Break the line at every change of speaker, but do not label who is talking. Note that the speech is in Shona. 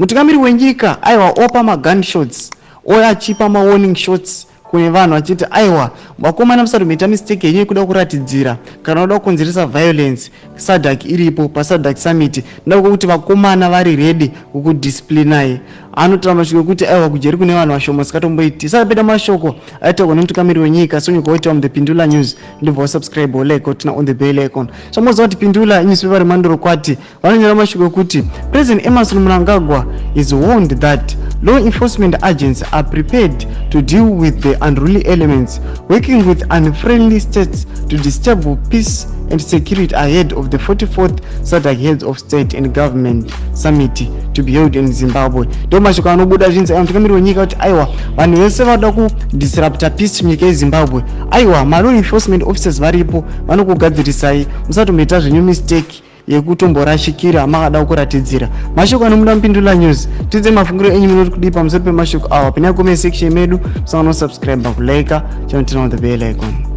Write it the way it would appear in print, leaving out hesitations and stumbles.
Mutungamiri wenyika aiwa opa magunshots oya achipa mawarning shots kune vanhu vachiti aiwa vakomana musati muita mistake yenyu yekuda kuratidzira kana kuda kukonzeresa violence. SADC iripo paSADC summit nda kwekuti vakomana vari ready kukudisciplinai. Anotaura mashoko ekuti aiwa kujeri kune vanhu vashoma sikatomboiti. Saka mashoko aitaurwa nemutungamiri wenyika sonyuka waitaura muThe Pindula News. Ndobva wasubscribe, wolike, woturn on the bell icon. Zvamoziva kuti Pindula newspaper remandoro kwati vanonyora mashoko ekuti President Emmerson Mnangagwa is warned that law enforcement agents are prepared to deal with the unruly elements working with unfriendly states to disturb peace and security ahead of the 44th SADC Heads of State and Government Summit to be held in Zimbabwe. Ndo mashoko anobuda zvinzi aiwa mutungamiri wenyika kuti aiwa vanhu vese vada kudisrupta peace munyika yeZimbabwe, aiwa malaw enforcement officers varipo, vanokugadzirisai. Musatomboita zvenyu mistake yekutomborashikira makada kuratidzira. Mashoko anomuda muPindula News. Tidze mafungiro enyu, munoti kudii pamusoro pemashoko awa? Pinai comment section medu, musanganosubscribe, kulike, channel, turn on the bell icon.